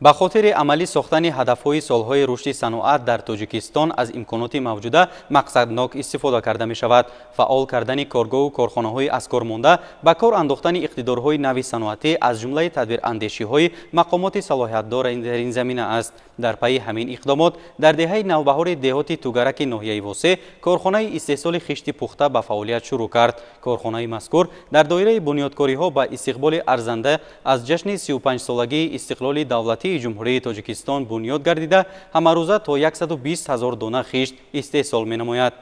Ба хотири амалӣ сохтани ҳадафҳои солҳои рушди саноат дар Тоҷикистон аз имконоти мавҷуда мақсаднок истифода карда мешавад. Фаъол кардани коргоҳу корхонаҳои аз кор монда, ба кор андохтани иқтидорҳои нави саноатӣ аз ҷумлаи тадбирандешиҳои мақомоти салоҳиятдор дар ин замина аст. Дар пайи ҳамин иқдомот дар деҳаи Навбаҳори деҳоти Тугараки ноҳияи Восеъ корхонаи истеҳсоли хишти пухта ба фаъолият шурӯъ кард. Корхонаи мазкур дар доираи бунёдкориҳо ба истиқболи арзанда аз ҷашни 35-солагии истиқлоли давлатии Ҷумҳурии Тоҷикистон бунёд гардида, ҳамарӯза то 120 ҳазор дона хишт истеҳсол менамояд.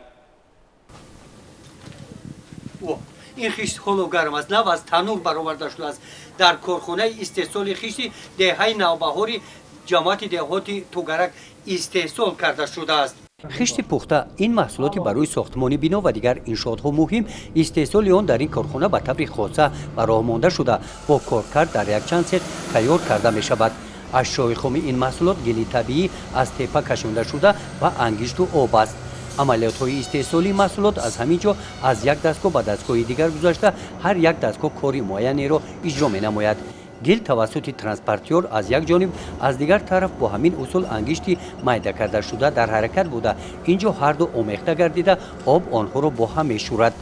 Ин хишт ҳоло гарм аст, нав аз танур бароварда шудааст. Дар корхонаи истеҳсоли хишти деҳаи Навбаҳори ҷамоати деҳоти Тугарак истеҳсол карда шудааст. Хишти пухта ин маҳсулоти барои сохтмони бино ва дигар иншоотҳо муҳим. Истеҳсоли он дар ин корхона ба таври хоса ба роҳ монда шуда, бо коркард дар якчанд сех тайёр карда мешавад. Ашёи хоми ин маҳсулот гили табиӣ аз тепа кашонда шуда ва ангишту об аст. Амалиётҳои истеҳсолии маҳсулот аз ҳамин ҷо аз як дастгоҳ ба дастгоҳи дигар гузашта, ҳар як дастгоҳ кори муайянеро иҷро менамояд. Гил тавассути транспортёр аз як ҷониб, аз дигар тараф бо ҳамин усул ангишти майда карда шуда дар ҳаракат буда, ин ҷо ҳарду омехта гардида, об онҳоро бо ҳам мешӯрад.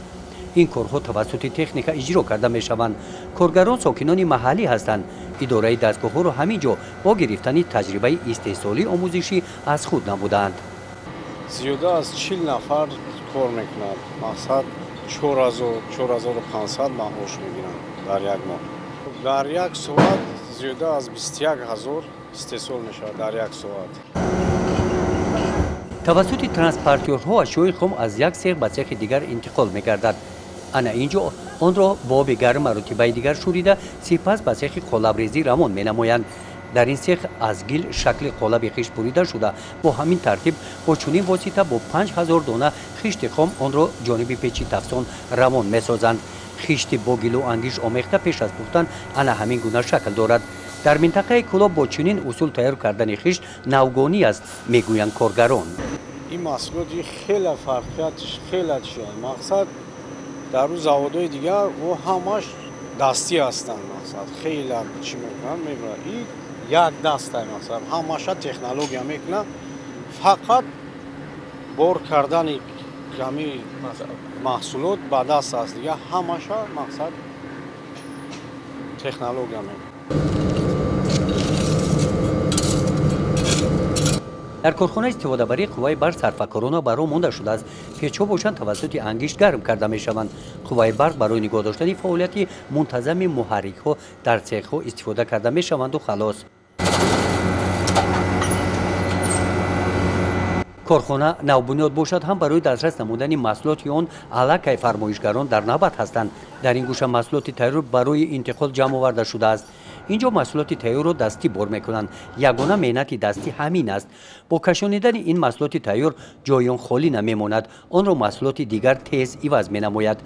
Ин корҳо тавассути техника иҷро карда мешаванд. Коргарон сокинони маҳаллӣ ҳастанд. Идораи дастгоҳҳоро ҳамин ҷо бо гирифтани таҷрибаи истеҳсолии омӯзишӣ аз худ намудаанд. Зиёда аз 40 нафар кор мекунад. Мақсад 4000, 4500 маош мегиранд дар як моҳ. Дар як соат зиёда аз 21 ҳазор истеҳсол мешавад дар як соат. Тавассути транспортёрҳо ашёи хом аз як сех ба цехи дигар интиқол мегардад. Ана ин ҷо онро бо оби гарм маротибаи дигар шӯрида, сипас ба цехи қолабрезӣ равон менамоянд. Дар ин цех аз гил шакли қолаби хишт бурида шуда, бо ҳамин тартиб бо чунин восита бо 5000 дона хишти хом онро ҷониби печи тафсон равон месозанд. Хишти бо гилу ангишт омехта пеш аз пухтан ана ҳамин гуна шакл дорад. Дар минтақаи Кӯлоб бо чунин усул тайёр кардани хишт навгонӣ аст, мегӯянд коргарон. Ин маҳсулоти хеле фарқиятш хеле чист. Мақсад дар рӯ заводҳои дигар о ҳамаш дастӣ ҳастанд. Мақсад хеле чӣ мекунанд, мебаранд. Ин як дастай мақсад ҳамаша технология мекунад. Фақат бор кардани ҳамин маҳсулот ба даст аст, дигар ҳамаша мақсад технология мекунад. Дар корхона истифодабарии қувваи барқ сарфакорона ба роҳ монда шудааст. Печҳо бошанд тавассути ангишт гарм карда мешаванд. Қувваи барқ барои нигоҳ доштани фаъолияти мунтазами муҳаррикҳо дар цехҳо истифода карда мешаванду халос. Корхона навбунёд бошад ҳам барои дастрас намудани маҳсулоти он аллакай фармоишгарон дар навбат ҳастанд. Дар ин гӯша маҳсулоти тайёр барои интиқол ҷамъ оварда шудааст. Ин ҷо маҳсулоти тайёрро дастӣ бор мекунанд. Ягона меҳнати дастӣ ҳамин аст. Бо кашонидани ин маҳсулоти тайёр ҷои он холӣ намемонад, онро маҳсулоти дигар тез иваз менамояд.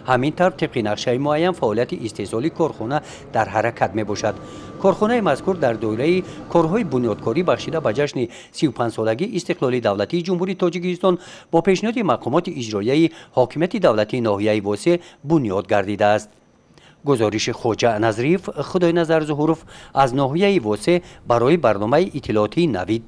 Ҳамин тавр тибқи нақшаи муайян фаъолияти истеҳсолии корхона дар ҳаракат мебошад. Корхонаи мазкур дар доираи корҳои бунёдкорӣ бахшида ба ҷашни 35-солагии истиқлоли давлатии Ҷумҳурии Тоҷикистон бо пешниҳоди мақомоти иҷроияи ҳокимияти давлатии ноҳияи Восеъ бунёд гардидааст. Гузориши Хоҷа Назриев, Худойназар Зуҳуров аз ноҳияи Восеъ барои барномаи иттилоотии Навид.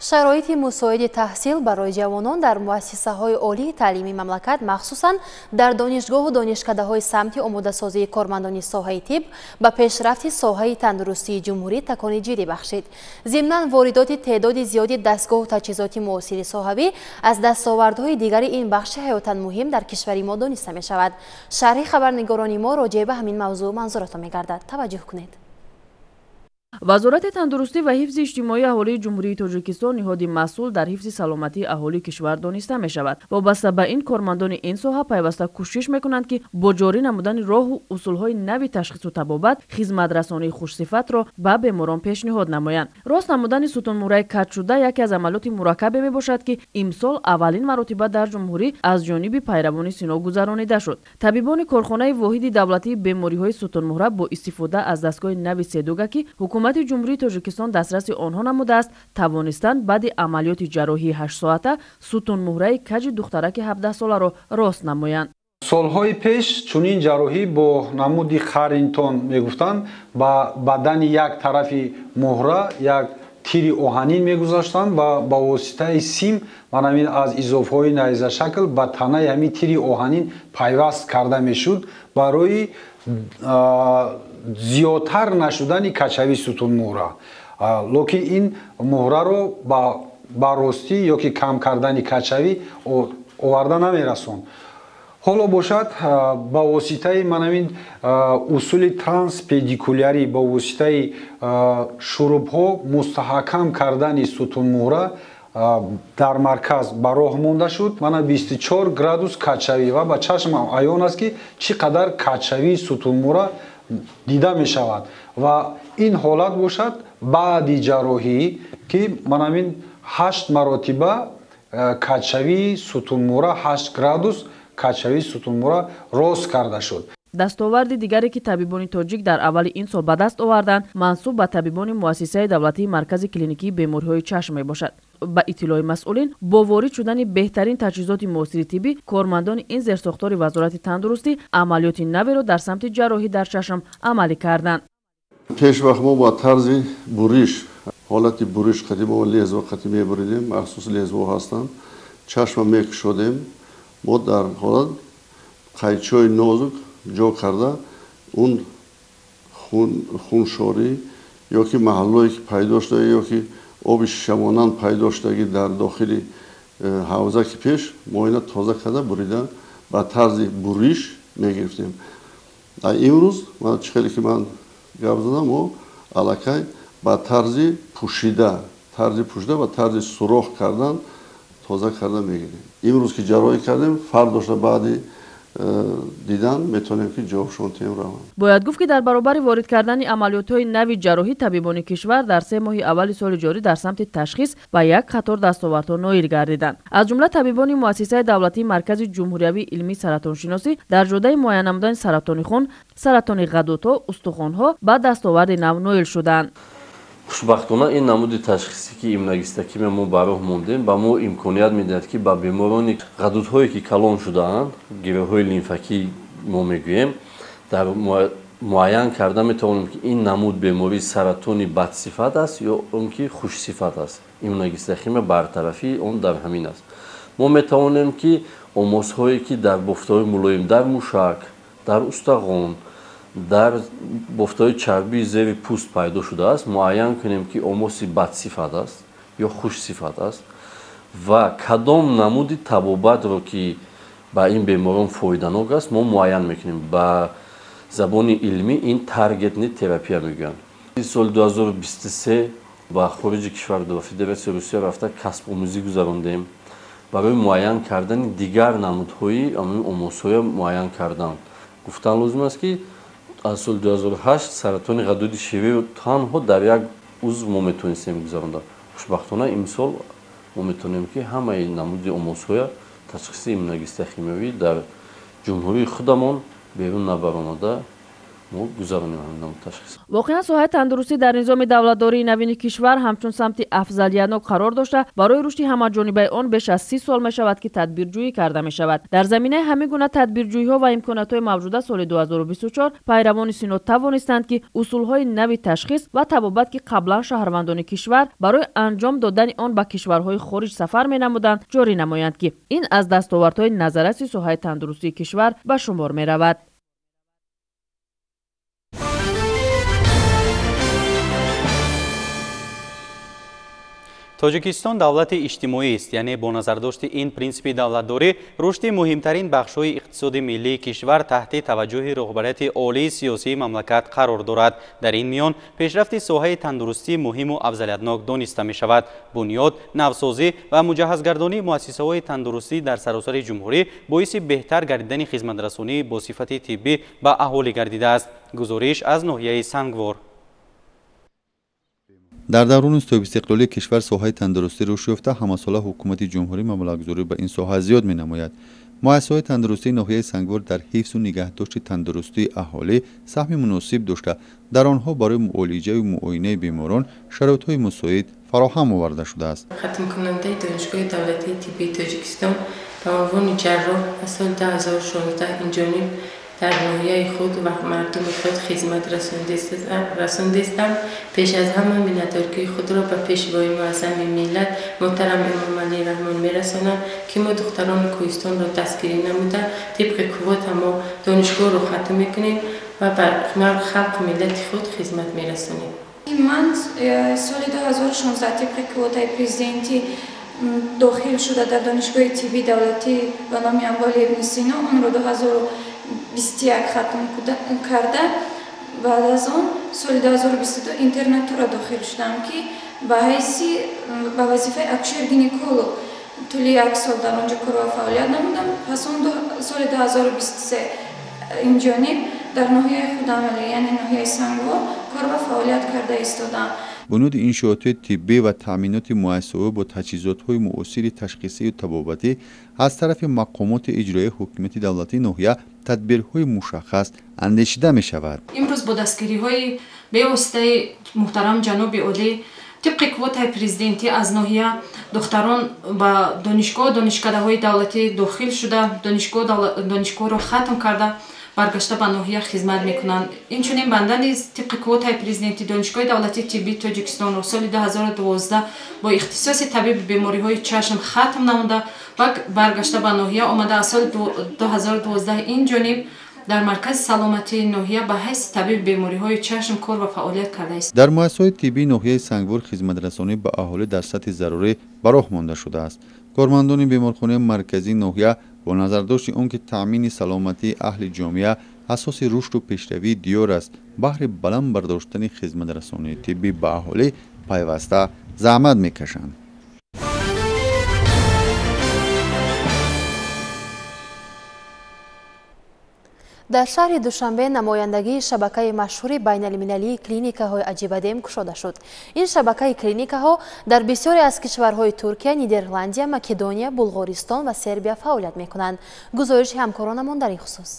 Шароити мусоиди таҳсил барои ҷавонон дар муассисаҳои олии таълимии мамлакат, махсусан дар донишгоҳу донишкадаҳои самти омодасозии кормандони соҳаи тиб ба пешрафти соҳаи тандурустии ҷумҳурӣ такони ҷиддӣ бахшид. Зимнан воридоти теъдоди зиёди дастгоҳу таҷҳизоти муосири соҳавӣ аз дастовардҳои дигари ин бахши ҳаётан муҳим дар кишвари мо дониста мешавад. Шарҳи хабарнигорони мо роҷеъ ба ҳамин мавзӯъ манзуратон мегардад. Таваҷҷӯҳ кунед. Вазорати тандурустӣ ва ҳифзи иҷтимоии аҳолии Ҷумҳурии Тоҷикистон ниҳоди масъул дар ҳифзи саломатии аҳолии кишвар дониста мешавад. Вобаста ба ин кормандони ин соҳа пайваста кӯшиш мекунанд, ки бо ҷорӣ намудани роҳу усулҳои нави ташхису табобат хизматрасонии хушсифатро ба беморон пешниҳод намоянд. Рост намудани сутунмӯраи каҷшуда яке аз амалиёти мураккабе мебошад, ки имсол аввалин маротиба дар ҷумҳурӣ аз ҷониби пайравони Сино гузаронида шуд. Табибони корхонаи воҳиди давлатии бемориҳои сутунмӯҳра бо истифода аз дастгоҳи нави седуга, ки ҳукумати Ҷумҳурии Тоҷикистон дастраси онҳо намудааст, тавонистанд баъди амалиёти ҷарроҳии 8-соата сутунмуҳраи каҷи духтараки 17-соларо рост намоянд. Солҳои пеш чунин ҷарроҳӣ бо намуди Харрингтон мегуфтанд, ба бадани як тарафи муҳра як тири оҳанин мегузаштанд ва ба воситаи сим манамин аз изофҳои найзашакл ба танаи ҳамин тири оҳанин пайваст карда мешуд барои зиёдтар нашудани качавии сутунмуҳра. Лекин ин муҳраро ба ростӣ ё ки кам кардани качавӣ оварда намерасонд. Ҳоло бошад, ба воситаи манамин усули транспедикулярӣ, ба воситаи шурубҳо мустаҳкам кардани сутунмуҳра дар марказ ба роҳ монда шуд. Мана 24 градус качавӣ ва ба чашм аён аст, ки чӣ қадар качавии сутунмуҳра дида мешавад. Ва ин ҳолат бошад баъди ҷарроҳӣ, ки манамин 8 маротиба качавии сутунмуҳра 8 градус качавии сутунмуҳра рост карда шуд. Дастоварди дигаре, ки табибони тоҷик дар аввали ин сол ба даст оварданд, мансуб ба табибони муассисаи давлатии Маркази клиникии бемориҳои чашм мебошад. Ба иттилои масъулин, бо ворид шудани беҳтарин таҷҳизоти муосири тиббӣ, кормандони ин зерсохтори Вазорати тандурустӣ амалиёти наверо дар самти ҷарроҳӣ дар чашм амалӣ карданд. Пешвақт мо ба тарзи буриш, ҳолати буриш қадим мо лезво қати мебуридем, махсус лезво ҳастанд, чашма мекушодем, мо дар ҳолат қайчиҳои нозук ҷо карда он хуншорӣ ё ки маҳаллое ки пайдо шуда ё ки оби шишамонанд пайдо шудагӣ дар дохили ҳавза ки пеш мо ина тоза карда бурида ба тарзи буриш мегирифтем. Имрӯз ман чӣ хеле ки ман гап задам, мо аллакай ба тарзи пӯшида, тарзи пӯшида ва тарзи сурох кардан тоза карда мегирем. Имрӯз ки ҷарроҳӣ кардем, фардошта баъди дидан метавонем ки ҷавобшон тем раванд. Бояд гуфт, ки дар баробари ворид кардани амалиётҳои нави ҷарроҳӣ, табибони кишвар дар 3 моҳи аввали соли ҷорӣ дар самти ташхис ба як қатор дастовардҳо ноил гардиданд. Аз ҷумла табибони муассисаи давлатии Маркази ҷумҳуриявии илмии саратоншиносӣ дар ҷодаи муайян намудани саратони хун, саратони ғадудҳо, устухонҳо ба дастоварди нав ноил шуданд. Хушбахтона ин намуди ташхисе, ки иммуногистохимия мо ба роҳ мондем, ба мо имконият медиҳад, ки ба беморони ғадудҳое, ки калон шудаанд, гиреҳҳои лимфакӣ мо мегӯем, дар муайян карда метавонем, ки ин намуд бемории саратони бадсифат аст ё он ки хушсифат аст. Иммуногистохимия бартарафии он дар ҳамин аст. Мо метавонем, ки омозҳое, ки дар бофтаҳои мулоим, дар мушак, дар устағон, дар бофтаҳои чарбии зери пӯст пайдо шудааст, муайян кунем, ки омоси бадсифат аст ё хушсифат аст ва кадом намуди табобатро, ки ба ин беморон фоиданок аст, мо муайян мекунем. Ба забони илмӣ ин таргетни терапия мегӯянд. Соли 2023 ба хориҷи кишвар, ба Федератсияи Русия рафта касбомӯзӣ гузарондем барои муайян кардани дигар намудҳои омосҳоя муайян кардан. Гуфтан лозим аст, ки аз соли 2008 саратони ғадуди шириро танҳо дар як узв мо метавонистем гузаронда. Хушбахтона имсол мо метавонем, ки ҳамаи намуди омосҳоя ташхиси иммуногистохимиявӣ дар ҷумҳурии худамон берун набаромада мо гузаронем ҳамин намуд ташхис. Воқеан, соҳаи тандурустӣ дар низоми давлатдории навини кишвар ҳамчун самти афзалиятнок қарор дошта, барои рушди ҳамаҷонибаи он беш аз 30 сол мешавад, ки тадбирҷӯӣ карда мешавад. Дар заминаи ҳамин гуна тадбирҷӯиҳо ва имкониятҳои мавҷуда соли 2024 пайравони сино тавонистанд, ки усулҳои нави ташхис ва табобат, ки қаблан шаҳрвандони кишвар барои анҷом додани он ба кишварҳои хориҷ сафар менамуданд, ҷорӣ намоянд, ки ин аз дастовардҳои назарраси соҳаи тандурустии кишвар ба шумор меравад. Тоҷикистон давлати иҷтимоист, яъне бо назардошти ин принсипи давлатдорӣ рушди муҳимтарин бахшҳои иқтисоди миллии кишвар таҳти таваҷҷӯҳи роҳбарияти олии сиёсии мамлакат қарор дорад. Дар ин миён пешрафти соҳаи тандурустӣ муҳиму афзалиятнок дониста мешавад. Бунёд, навсозӣ ва муҷаҳҳазгардонии муассисаҳои тандурустӣ дар саросари ҷумҳурӣ боиси беҳтар гардидани хизматрасонӣ бо сифати тиббӣ ба аҳолӣ гардидааст. Гузориш аз ноҳияи Сангвор. Дар даврони соҳибистиқлолии кишвар соҳаи тандурустӣ рушд ёфта, ҳамасола ҳукумати ҷумҳурӣ маблағгузорӣ ба ин соҳа зиёд менамояд. Муассисаҳои тандурустии ноҳияи Сангвор дар ҳифзу нигаҳдошти тандурустии аҳолӣ саҳми муносиб дошта, дар онҳо барои муолиҷаю муоинаи беморон шароитҳои мусоид фароҳам оварда шудааст. Хатмкунандаи Донишгоҳи давлатии тиббии Тоҷикистон Ба унвони ҷарроҳ аз соли 2016 инҷониб дар ноҳияи худ ва мардуми худ хизмат расондистам. Пеш аз ҳама миннатдории худро ба пешвои муаззами миллат муҳтарам Эмомалӣ Раҳмон мерасонам, ки мо духтарони кӯҳистонро дастгирӣ намуда, тибқи квота мо донишгоҳро хатм мекунем ва ба халқу миллати худ хизмат мерасонем. Ман соли 2016 тибқи квотаи президентӣ дохил шуда дар донишгоҳи тиббии давлатӣ ба номи Абуалӣ ибни Сино, онро 2021 хатм карда, баъд аз он соли 2022 интернатура дохил шудам, ки ба ҳайси ба вазифаи акушер-гинеколог тӯли як сол дар он ҷо кор ва фаъолият намудам. Пас он соли 2023 инҷониб дар ноҳияи худам, яъне ноҳияи Сангвор, кор ва фаъолият карда истодам. Бунёди иншооти тиббӣ ва таъминоти муассисаҳо бо таҷҳизотҳои муосири ташхисию табобатӣ аз тарафи мақомоти иҷроияи ҳукумати давлатии ноҳия тадбирҳои мушаххас андешида мешавад. Имрӯз бо дастгириҳои бевоситаи муҳтарам ҷаноби олӣ тибқи квотаи президентӣ аз ноҳия духтарон ба донишгоҳ, донишкадаҳои давлатӣ дохил шуда, донишгоҳро хатм карда, баргашта ба ноҳия хизмат мекунанд. Инчунин банда низ тибқи квотаи президентӣ донишгоҳи давлатии тиббии Тоҷикистонро соли 2012 бо ихтисоси табиби бемориҳои чашм хатм намуда ва баргашта ба ноҳия омада, аз соли 2012 ин ҷониб дар маркази саломатии ноҳия ба ҳайси табиби бемориҳои чашм кор ва фаъолият кардааст. Дар муассисаҳои тиббии ноҳияи Сангвор хизматрасонӣ ба аҳолӣ дар сатҳи зарурӣ ба роҳ монда шудааст. Кормандони беморхонаи марказии ноҳия бо назардошти он ки таъмини саломатии аҳли ҷомеа асоси рушду пешравии диёр аст, баҳри баланд бардоштани хизматрасонии тиббӣ ба аҳолӣ пайваста заҳмат мекашанд. Дар шаҳри Душанбе намояндагии шабакаи машҳури байналмилалии клиникаҳои Аҷибадем кушода шуд. Ин шабакаи клиникаҳо дар бисёре аз кишварҳои Туркия, Нидерландия, Македония, Булғористон ва Сербия фаъолият мекунанд. Гузориши ҳамкоронамон дар ин хусус.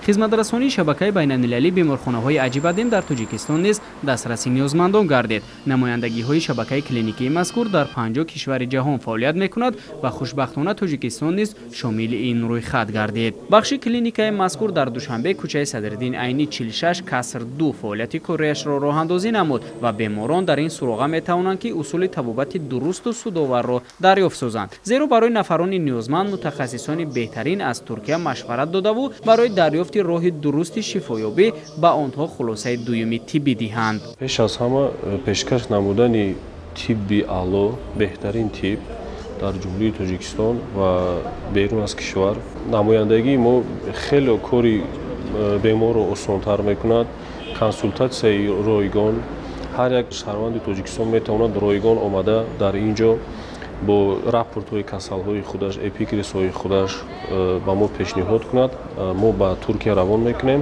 Хизматрасонии шабакаи байналмилалии беморхонаҳои Аҷибадем дар Тоҷикистон низ дастраси ниёзмандон гардид. Намояндагиҳои шабакаи клиникии мазкур дар 50 кишвари ҷаҳон фаъолият мекунад ва хушбахтона Тоҷикистон низ шомили ин рӯйхат гардид. Бахши клиникаи мазкур дар Душанбе, кӯчаи Садриддин Айнӣ 46 каср 2 фаъолияти кориашро роҳандозӣ намуд ва беморон дар ин суроға метавонанд, ки усули табобати дурусту судоварро дарёфт созанд. Зеро барои нафарони ниёзманд мутахассисони беҳтарин аз Туркия машварат додаву барои дарёфти роҳи дурусти шифоёбӣ ба онҳо хулосаи дуюми тиббӣ диҳанд. Пеш аз ҳама пешкаш намудани тибби аъло, беҳтарин тиб дар Ҷумҳурии Тоҷикистон ва берун аз кишвар. Намояндагии мо хеле кори беморро осонтар мекунад. Консултатсияи ройгон, ҳар як шаҳрванди Тоҷикистон метавонад ройгон омада дар ин ҷо бо рапортҳои касалҳои худаш, эпикризҳои худаш ба мо пешниҳод кунад. Мо ба Туркия равон мекунем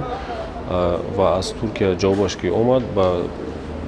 ва аз Туркия ҷавобаш ки омад ба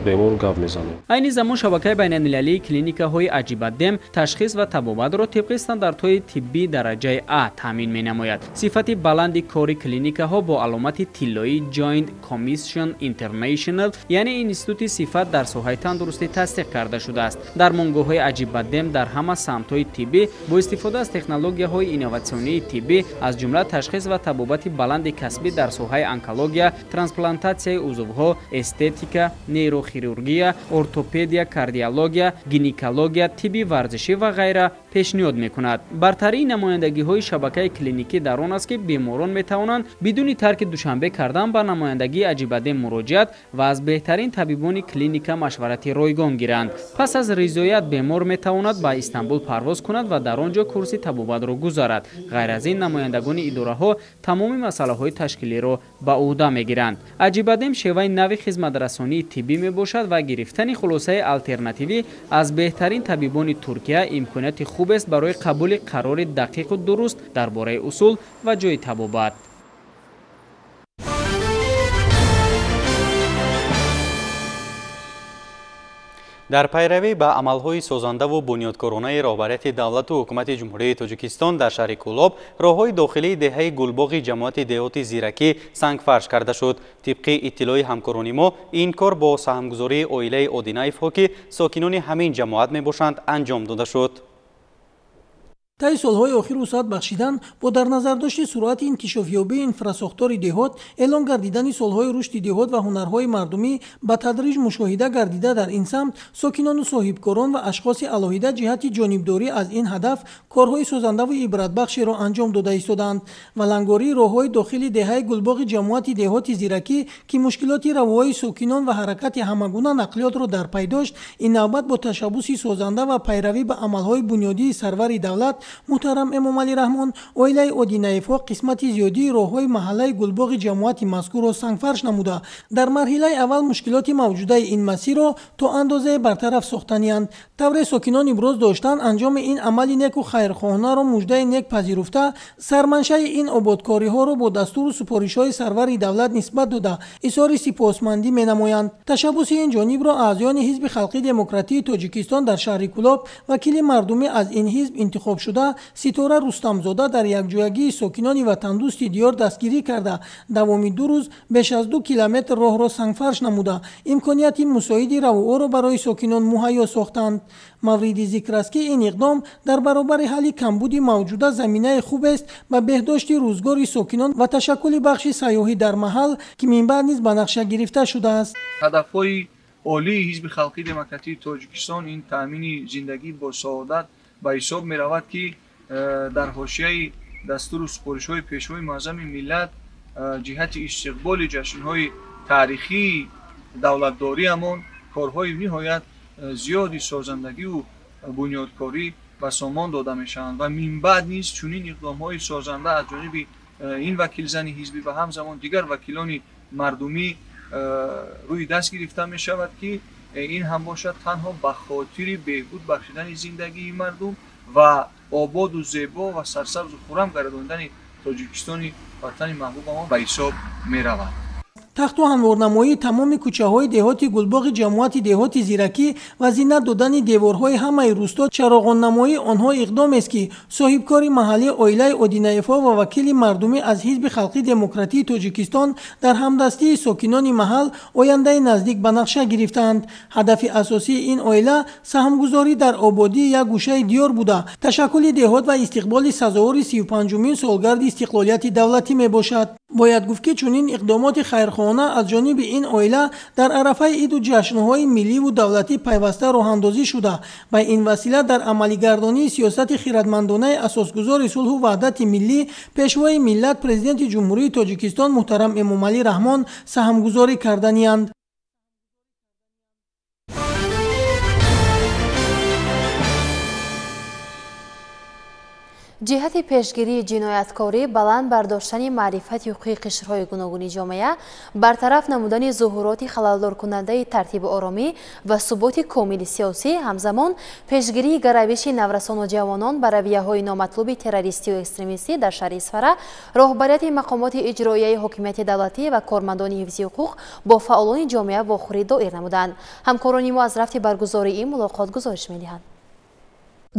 бемор гап мезанем. Айни замон шабакаи байналмилалии клиникаҳои Аҷибадем ташхис ва табобатро тибқи стандартҳои тиббии дараҷаи А таъмин менамояд. Сифати баланди кори клиникаҳо бо аломати тиллоии Joint Commission International, яъне институти сифат дар соҳаи тандурустӣ тасдиқ карда шудааст. Дармонгоҳҳои Аҷибадем дар ҳама самтҳои тиббӣ бо истифода аз технологияҳои инноватсионии тиббӣ, аз ҷумла ташхис ва табобати баланди касбӣ дар соҳаи онкология, трансплантатсияи узвҳо, эстетика, нейрохирургия, ортопедия, кардиология, гинекология, тибби варзишӣ ва ғайра пешниҳод мекунад. Бартарии намояндагиҳои шабакаи клиникӣ дар он аст, ки беморон метавонанд бидуни тарки Душанбе кардан ба намояндагии Аҷибадем муроҷиат ва аз беҳтарин табибони клиника машварати ройгон гиранд. Пас аз ризоят бемор метавонад ба Истанбул парвоз кунад ва дар он ҷо курси табобатро гузарад. Ғайр аз ин намояндагони идораҳо тамоми масъалаҳои ташкилиро ба ӯҳда мегиранд. Аҷибадем шеваи нави хизматрасонии тиббӣ мебошад ва гирифтани хулосаи алтернативӣ аз беҳтарин табибони Туркия имконияти хубест барои қабули қарори дақиқу дуруст дар бораи усул ва ҷои табобат. Дар пайравӣ ба амалҳои созандаву бунёдкоронаи роҳбарияти давлату ҳукумати Ҷумҳурии Тоҷикистон дар шаҳри Кӯлоб роҳҳои дохилии деҳаи Гулбоғи ҷамоати деҳоти Зиракӣ сангфарш карда шуд. Тибқи иттилои ҳамкорони мо, ин кор бо саҳмгузории оилаи Одинаевҳо, ки сокинони ҳамин ҷамоат мебошанд, анҷом дода шуд. Таи солҳои охир вусъат бахшидан бо дар назардошти суръати инкишофёбии инфрасохтори деҳот, эълон гардидани солҳои рушди деҳот ва ҳунарҳои мардумӣ ба тадриҷ мушоҳида гардида дар ин самт сокинону соҳибкорон ва ашхоси алоҳида ҷиҳати ҷонибдорӣ аз ин ҳадаф корҳои созандаву ибратбахшеро анҷом дода истодаанд. Валангории роҳҳои дохили деҳаи Гулбоғи ҷамоати деҳоти Зиракӣ, ки мушкилоти равоҳои сокинон ва ҳаракати ҳамагуна нақлиётро дар пай дошт, ин навбат бо ташаббуси созанда ва пайравӣ ба амалҳои бунёдии сарвари давлат муҳтарам Эмомалӣ Раҳмон оилаи Одинаевҳо қисмати зиёдии роҳҳои маҳаллаи Гулбоғи ҷамоати мазкурро сангфарш намуда, дар марҳилаи аввал мушкилоти мавҷудаи ин масирро то андозае бартараф сохтаниянд. Тавре сокинон иброз доштанд, анҷоми ин амали неку хайрхоҳонаро муждаи нек пазируфта, сарманшаи ин ободкориҳоро бо дастуру супоришҳои сарвари давлат нисбат дода, изҳори сипосмандӣ менамоянд. Ташаббуси ин ҷонибро аъзоёни Ҳизби халқи демократии Тоҷикистон дар шаҳри Кӯлоб, вакили мардумӣ аз ин ҳизб интихобшуда Ситора Рустамзода дар якҷоягии сокинони ватандӯсти диёр дастгирӣ карда, давоми 2 рӯз беш аз 2 километр роҳро сангфарш намуда, имконияти мусоиди равуоро барои сокинон муҳайё сохтанд. Мавриди зикр аст, ки ин иқдом дар баробари ҳалли камбуди мавҷуда заминаи хубест ба беҳдошти рӯзгори сокинон ва ташаккули бахши сайёҳӣ дар маҳал, ки минбаъд низ ба нақша гирифта шудааст. Ҳадафҳои олии Ҳизби халқии демократии Тоҷикистон ин таъмини зиндагӣ бо саодат ба ҳисоб меравад, ки дар ҳошияи дастуру супоришҳои пешвои муаззами миллат ҷиҳати истиқболи ҷашнҳои таърихии давлатдориамон корҳои ниҳоят зиёди созандагиву бунёдкорӣ ба сомон дода мешаванд ва минбаъд низ чунин иқдомҳои созанда аз ҷониби ин вакилзани ҳизбӣ ва ҳамзамон дигар вакилони мардумӣ рӯи даст гирифта мешавад, ки ин ҳам бошад танҳо ба хотири беҳбуд бахшидани зиндагии мардум ва ободу зебо ва сарсабзу хуррам гардондани Тоҷикистони ватани маҳбубамон ба ҳисоб меравад. Тахту ҳамворнамоии тамоми кӯчаҳои деҳоти Гулбоғи ҷамоати деҳоти Зиракӣ ва зинат додани деворҳои ҳамаи рӯсто чароғоннамоии онҳо иқдомест, ки соҳибкори маҳаллӣ оилаи Одинаевҳо ва вакили мардумӣ аз Ҳизби халқи демократии Тоҷикистон дар ҳамдастии сокинони маҳал ояндаи наздик ба нақша гирифтаанд. Ҳадафи асосии ин оила саҳмгузорӣ дар ободии як гӯшаи диёр буда, ташаккули деҳот ва истиқболи сазовори 35-умин солгарди истиқлолияти давлатӣ мебошад. Бояд гуфт, ки чунин иқдомоти хайрхоҳона аз ҷониби ин оила дар арафаи иду ҷашнҳои милливу давлатӣ пайваста роҳандозӣ шуда, ба ин васила дар амалигардонии сиёсати хиратмандонаи асосгузори сулҳу ваҳдати миллӣ, пешвои миллат, президенти Ҷумҳурии Тоҷикистон муҳтарам Эмомалӣ Раҳмон саҳмгузорӣ карданиянд. Ҷиҳати пешгирии ҷинояткорӣ, баланд бардоштани маърифати ҳуқуқии қишрҳои гуногуни ҷомеа, бартараф намудани зуҳуроти халалдоркунандаи тартибу оромӣ ва суботи комили сиёсӣ, ҳамзамон пешгирии гаравиши наврасону ҷавонон ба равияҳои номатлуби террористию экстремистӣ дар шаҳри Исфара, роҳбарияти мақомоти иҷроияи ҳокимияти давлатӣ ва кормандони ҳифзи ҳуқуқ бо фаъолони ҷомеа вохӯрӣ доир намуданд. Ҳамкорони мо аз рафти баргузории ин мулоқот гузориш медиҳанд.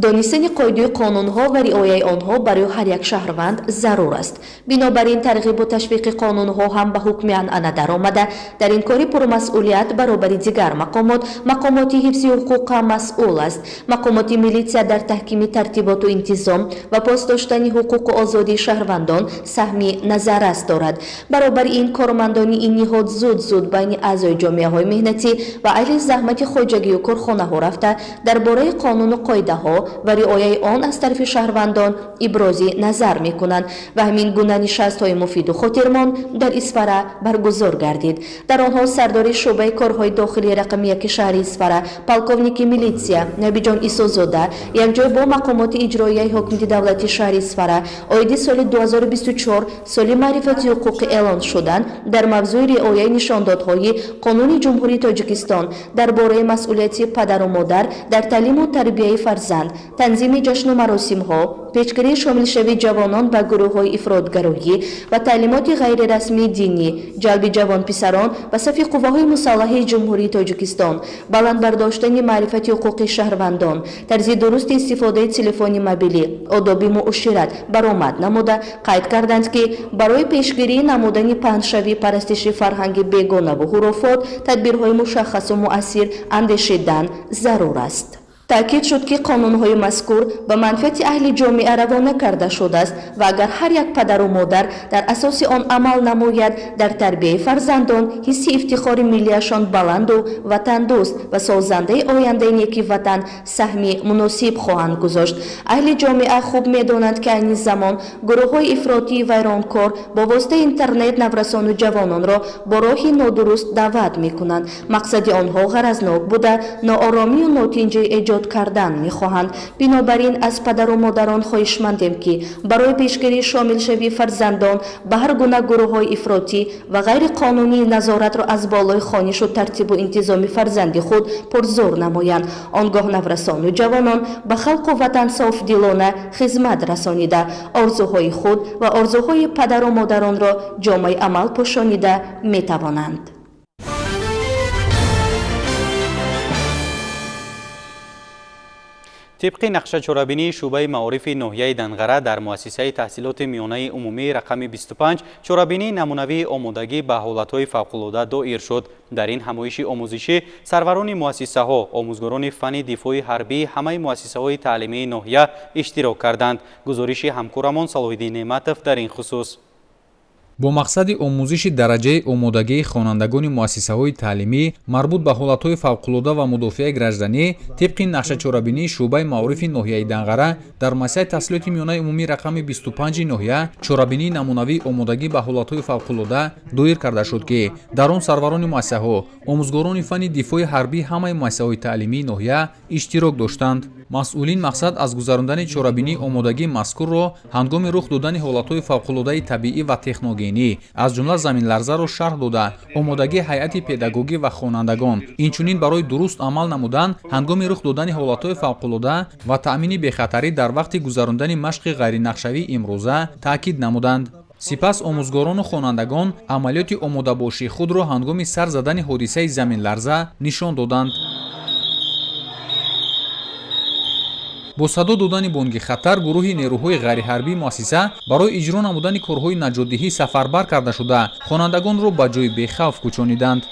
Донистани қоидаи қонунҳо ва риояи онҳо барои ҳар як шаҳрванд зарур аст. Бинобар ин тарғибу ташвиқи қонунҳо ҳам ба ҳукми анъана даромада, дар ин кори пурмасъулият баробари дигар мақомот, мақомоти ҳифзи ҳуқуқ ҳам масъул аст. Мақомоти милитсия дар таҳкими тартиботу интизом ва пос доштани ҳуқуқу озодии шаҳрвандон саҳми назаррас дорад. Баробари ин кормандони ин ниҳод зуд-зуд байни аъзои ҷомеаҳои меҳнатӣ ва аҳли заҳмати хоҷагию корхонаҳо рафта, дар бораи қонуну қоидаҳо ва риояи он аз тарафи шаҳрвандон ибрози назар мекунанд ва ҳамин гуна нишастҳои муфиду хотирмон дар Исфара баргузор гардид. Дар онҳо сардори шӯъбаи корҳои дохилии рақами 1 шаҳри Исфара, полковники милитсия Набиҷон Исозода якҷоя бо мақомоти иҷроияи ҳокимияти давлати шаҳри Исфара оиди соли 2024 соли маърифати ҳуқуқӣ эълон шудан дар мавзӯи риояи нишондодҳои Қонуни Ҷумҳурии Тоҷикистон дар бораи масъулияти падару модар дар таълиму тарбияи фарзанд, танзими ҷашну маросимҳо, пешгирии шомилшавии ҷавонон ба гурӯҳҳои ифротгароӣ ва таълимоти ғайрирасмии динӣ, ҷалби ҷавонписарон ба сафи қувваҳои мусаллаҳи Ҷумҳурии Тоҷикистон, баланд бардоштани маърифати ҳуқуқии шаҳрвандон, тарзи дурусти истифодаи телефони мобилӣ, одоби муошират баромад намуда, қайд карданд, ки барои пешгирии намудани паҳншавии парастиши фарҳанги бегонаву ҳурофот тадбирҳои мушаххасу муассир андешидан зарур аст. Таъкид шуд, ки қонунҳои мазкур ба манфиати аҳли ҷомеа равона карда шудааст ва агар ҳар як падару модар дар асоси он амал намояд, дар тарбияи фарзандон ҳисси ифтихори миллиашон баланду ватандӯст ва созандаи ояндаи неки ватан саҳми муносиб хоҳанд гузошт. Аҳли ҷомеа хуб медонанд, ки айни замон гурӯҳҳои ифротии вайронкор бо воситаи интернет наврасону ҷавононро бо роҳи нодуруст даъват мекунанд. Мақсади онҳо ғаразнок буда, нооромию нотинҷӣ эҷод кардан мехоҳанд. Бинобар ин аз падару модарон хоҳишмандем, ки барои пешгирии шомилшавии фарзандон ба ҳар гуна гурӯҳҳои ифротӣ ва ғайриқонунӣ назоратро аз болои хонишу тартибу интизоми фарзанди худ пурзур намоянд. Он гоҳ наврасону ҷавонон ба халқу ватан софдилона хизмат расонида, орзуҳои худ ва орзуҳои падару модаронро ҷомаи амал пӯшонида метавонанд. Тибқи нақша чорабинии шӯъбаи маорифи ноҳияи Данғара дар муассисаи таҳсилоти миёнаи умумии рақами 25 чорабинии намунавии омодагӣ ба ҳолатҳои фавқулода доир шуд. Дар ин ҳамоиши омӯзишӣ сарварони муассисаҳо, омӯзгорони фанни дифои ҳарбии ҳамаи муассисаҳои таълимии ноҳия иштирок карданд. Гузориши ҳамкорамон Салоҳиддин Неъматов дар ин хусус. Бо мақсади омӯзиши дараҷаи омодагии хонандагони муассисаҳои таълимӣ марбут ба ҳолатҳои фавқулода ва мудофиаи гражданӣ тибқи нақшачорабинии шӯъбаи маорифи ноҳияи Данғара дар муассисаи таҳсилоти миёнаи умумии рақами 25 ноҳия чорабинии намунавии омодагӣ ба ҳолатҳои фавқулода доир карда шуд, ки дар он сарварони муассисаҳо, омӯзгорони фанни дифои ҳарбии ҳамаи муассисаҳои таълимии ноҳия иштирок доштанд. Масъулин мақсад аз гузарондани чорабинии омодагии мазкурро ҳангоми рух додани ҳолатҳои фавқулодаи табиӣ ва техногенӣ, аз ҷумла заминларзаро шарҳ дода, омодагии ҳайати педагогӣ ва хонандагон, инчунин барои дуруст амал намудан ҳангоми рух додани ҳолатҳои фавқулода ва таъмини бехатарӣ дар вақти гузарондани машқи ғайринақшавии имрӯза таъкид намуданд. Сипас омӯзгорону хонандагон амалиёти омодабошии худро ҳангоми сар задани ҳодисаи заминларза нишон доданд. Бо садо додани бонги хатар гурӯҳи нерӯҳои ғайриҳарбии муассиса барои иҷро намудани корҳои наҷотдиҳӣ сафарбар карда шуда, хонандагонро ба ҷои бехавф кӯчониданд.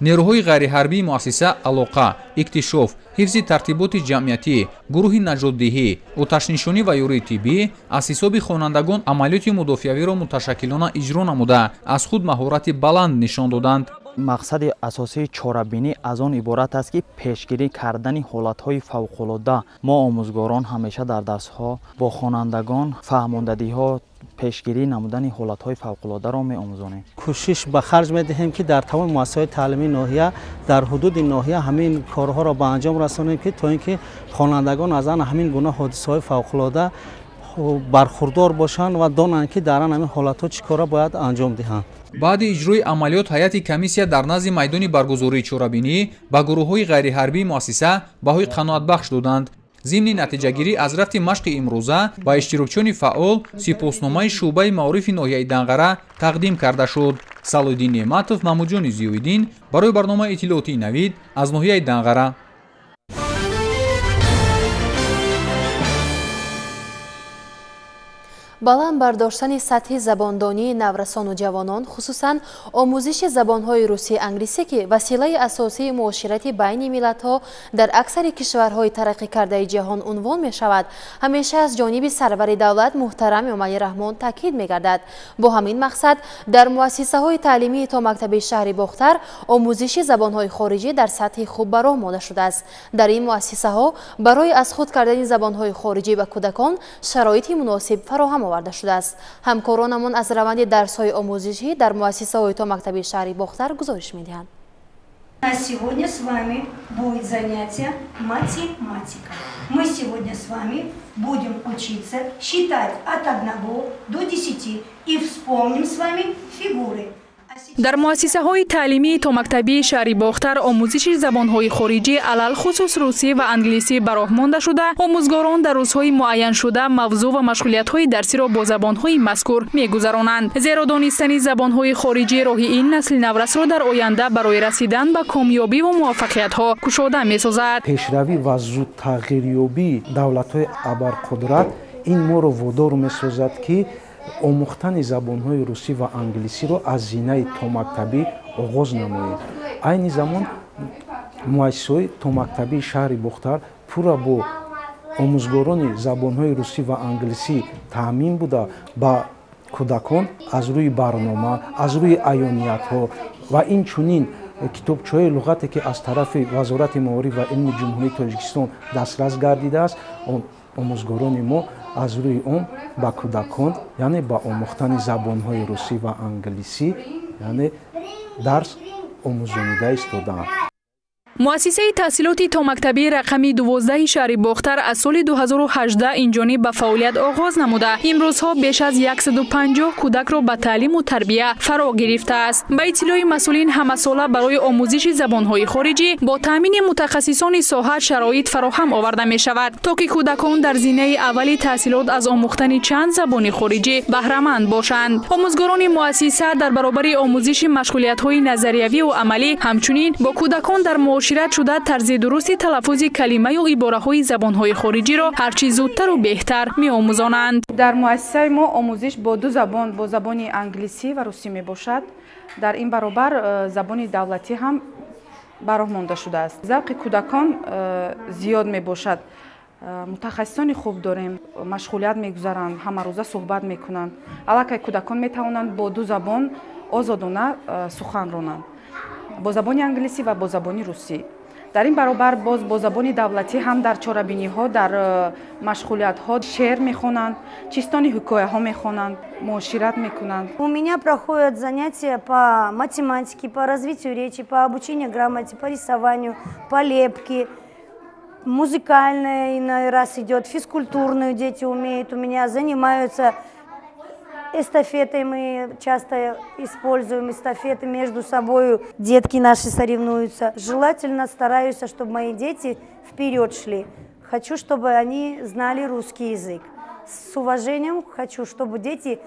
Нерӯҳои ғайриҳарбии муассиса алоқа, иктишоф, ҳифзи тартиботи ҷамъиятӣ, гурӯҳи наҷотдиҳӣ, оташнишонӣ ва ёрии тиббӣ аз ҳисоби хонандагон амалиёти мудофиавиро муташаккилона иҷро намуда, аз худ маҳорати баланд нишон доданд. Мақсади асосии чорабинӣ аз он иборат аст, ки пешгирӣ кардани ҳолатҳои фавқулода. Мо омӯзгорон ҳамеша дар дарсҳо бо хонандагон фаҳмондадиҳо пешгирӣ намудани ҳолатҳои фавқулодаро меомӯзонем. Кӯшиш ба харҷ медиҳем, ки дар тамоми муассисаҳои таълимии ноҳия, дар ҳудуди ноҳия ҳамин корҳоро ба анҷом расонем, ки то ин ки хонандагон аз ан ҳамин гуна ҳодисаҳои фавқулода бархурдор бошанд ва донанд, ки дар ан ҳамин ҳолатҳо чӣ корро бояд анҷом диҳанд. Баъди иҷрои амалиёт ҳайати комиссия дар назди майдони баргузории чорабинӣ ба гурӯҳҳои ғайриҳарбии муассиса баҳои қаноатбахш доданд. Зимни натиҷагирӣ аз рафти машқи имрӯза ба иштирокчиёни фаъол сипосномаи шӯъбаи маорифи ноҳияи Данғара тақдим карда шуд. Салоҳиддин Неъматов, Маҳмудҷони Зиёиддин барои барномаи иттилоотии Навид аз ноҳияи Данғара. Баланд бардоштани сатҳи забондонии наврасону ҷавонон, хусусан омӯзиши забонҳои русӣ англисӣ, ки василаи асосии муоширати байни миллатҳо дар аксари кишварҳои тараққӣ кардаи ҷаҳон унвон мешавад, ҳамеша аз ҷониби сарвари давлат муҳтарам Эмомалӣ Раҳмон таъкид мегардад. Бо ҳамин мақсад дар муассисаҳои таълимии томактаби шаҳри Бохтар омӯзиши забонҳои хориҷӣ дар сатҳи хуб ба роҳ монда шудааст. Дар ин муассисаҳо барои аз худ кардани забонҳои хориҷӣ ба кӯдакон шароити муносиб фароҳам оварда шудааст. Ҳамкоронамон аз раванди дарсҳои омӯзишӣ дар муассисаҳои томактаби шаҳри Бохтар гузориш медиҳанд. А сегодня с вами будет занятие математика. Мы сегодня с вами будем учиться считать от 1 до 10 и вспомним с вами фигуры. Дар муассисаҳои таълимии томактабии шаҳри Бохтар омӯзиши забонҳои хориҷӣ алалхусус русӣ ва англисӣ ба роҳ монда шуда, омӯзгорон дар рӯзҳои муайяншуда мавзӯъ ва машғулиятҳои дарсиро бо забонҳои мазкур мегузаронанд. Зеро донистани забонҳои хориҷӣ роҳи ин насли наврасро дар оянда барои расидан ба комёбӣ ва муваффақиятҳо кушода месозад. Пешравӣ ва зудтағйирёбии давлатҳои абарқудрат ин моро водор месозад, ки омӯхтани забонҳои русӣ ва англисиро аз зинаи томактабӣ оғоз намоед. Айни замон Муассисаҳои томактабии шаҳри Бохтар пурра бо омӯзгорони забонҳои русӣ ва англисӣ таъмин буда, ба кӯдакон аз рӯи барнома, аз рӯи аёниятҳо ва инчунин китобчаҳои луғате, ки аз тарафи Вазорати маориф ва илми Ҷумҳурии Тоҷикистон дастрас гардидааст, омӯзгорони мо аз рӯи он ба кӯдакон, яъне ба омӯхтани забонҳои русӣ ва англисӣ, яъне дарс омӯзонида истодаанд. Муассисаи таҳсилоти томактабии рақами 12 шаҳри Бохтар аз соли 2018 инҷониб ба фаъолият оғоз намуда, имрӯзҳо беш аз 150 кӯдакро ба таълиму тарбия фаро гирифтааст. Ба иттилои масъулин, ҳамасола барои омӯзиши забонҳои хориҷӣ бо таъмини мутахассисони соҳа шароит фароҳам оварда мешавад, то ки кӯдакон дар зинаи аввали таҳсилот аз омӯхтани чанд забони хориҷӣ баҳраманд бошанд. Омӯзгорони муассиса дар баробари омӯзиши машғулиятҳои назариявию амалӣ, ҳамчунин бо кӯдакон дар муошират шуда тарзи дурусти талаффузи калимаю ибораҳои забонҳои хориҷиро ҳарчи зудтару беҳтар меомӯзонанд. Дар муассисаи мо омӯзиш бо ду забон, бо забони англисӣ ва русӣ мебошад. Дар ин баробар забони давлатӣ ҳам ба роҳ монда шудааст. Завқи кӯдакон зиёд мебошад. Мутахассисони хуб дорем, машғулият мегузаранд, ҳамарӯза суҳбат мекунанд. Аллакай кӯдакон метавонанд бо ду забон озодона сухан ронанд, бо забони англисӣ ва бо забони русӣ. Дар ин баробар боз бо забони давлатӣ ҳам дар чорабиниҳо, дар машғулиятҳо шеър мехонанд, чистони ҳикояҳо мехонанд, муошират мекунанд. У меня проходят занятия по математике, по развитию речи, по обучению грамоте, по рисованию, по лепке. Музыкальная иной раз идет, физкультурную дети умеют, у меня занимаются. Эстафетой мы часто используем, эстафеты между собой. Детки наши соревнуются. Желательно стараюсь, чтобы мои дети вперед шли. Хочу, чтобы они знали русский язык. С уважением хочу, чтобы дети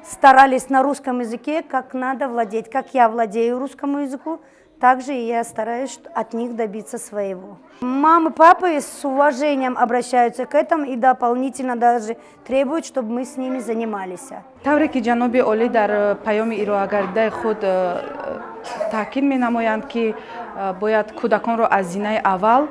старались на русском языке, как надо владеть. Как я владею русскому языку, также и я стараюсь от них добиться своего. Мамы, папы с уважением обращаются к этому и дополнительно даже требуют, чтобы мы с ними занимались. Тавре ки ҷаноби олӣ дар паёми ироагардаи худ таъкид менамоянд, ки бояд кӯдаконро аз зинаи аввал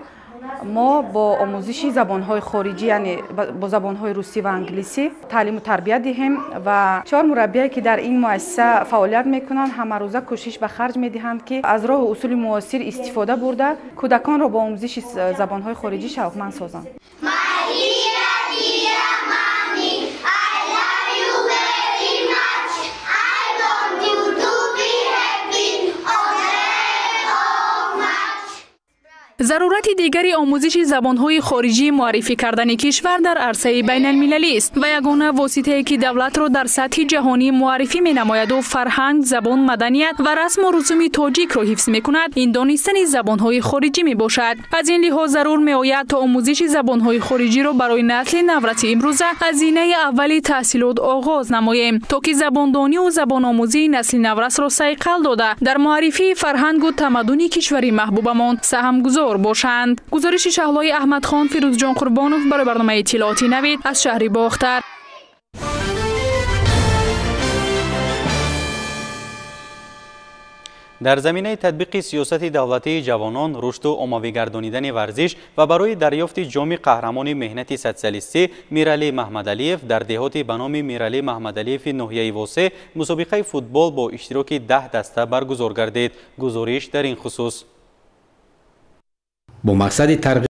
мо бо омӯзиши забонҳои хориҷӣ, яъне бо забонҳои русӣ ва англисӣ таълиму тарбия диҳем. Ва чор мураббие, ки дар ин муассиса фаъолият мекунанд, ҳамарӯза кӯшиш ба харҷ медиҳанд, ки аз роҳу усули муосир истифода бурда, кӯдаконро бо омӯзиши забонҳои хориҷӣ шавқманд созанд. Зарурати дигари омӯзиши забонҳои хориҷӣ муаррифӣ кардани кишвар дар арсаи байналмилалӣ аст ва ягона воситае, ки давлатро дар сатҳи ҷаҳонӣ муаррифӣ менамояду фарҳанг, забон, маданият ва расму русуми тоҷикро ҳифз мекунад, ин донистани забонҳои хориҷӣ мебошад. Аз ин лиҳоз зарур меояд, то омӯзиши забонҳои хориҷиро барои насли навраси имрӯза аз зинаи аввали таҳсилот оғоз намоем, то ки забондонию забономӯзии насли наврасро сайқал дода, дар муаррифии фарҳангу тамаддуни кишвари маҳбубамон саҳмгузор бошанд. Гузориши Шаҳлои Аҳмадхон, Фирӯзҷон Қурбонов барои барномаи иттилооти Навид аз шаҳри Бохтар. Дар заминаи татбиқи сиёсати давлатии ҷавонон, рушду оммавигардонидани варзиш ва барои дарёфти ҷоми қаҳрамони меҳнати социалистӣ Миралӣ Маҳмадалиев дар деҳоти ба номи Миралӣ Маҳмадалиеви ноҳияи Восе мусобиқаи футбол бо иштироки 10 даста баргузор гардид. Гузориш дар ин хусус. Бо мақсади тарғиб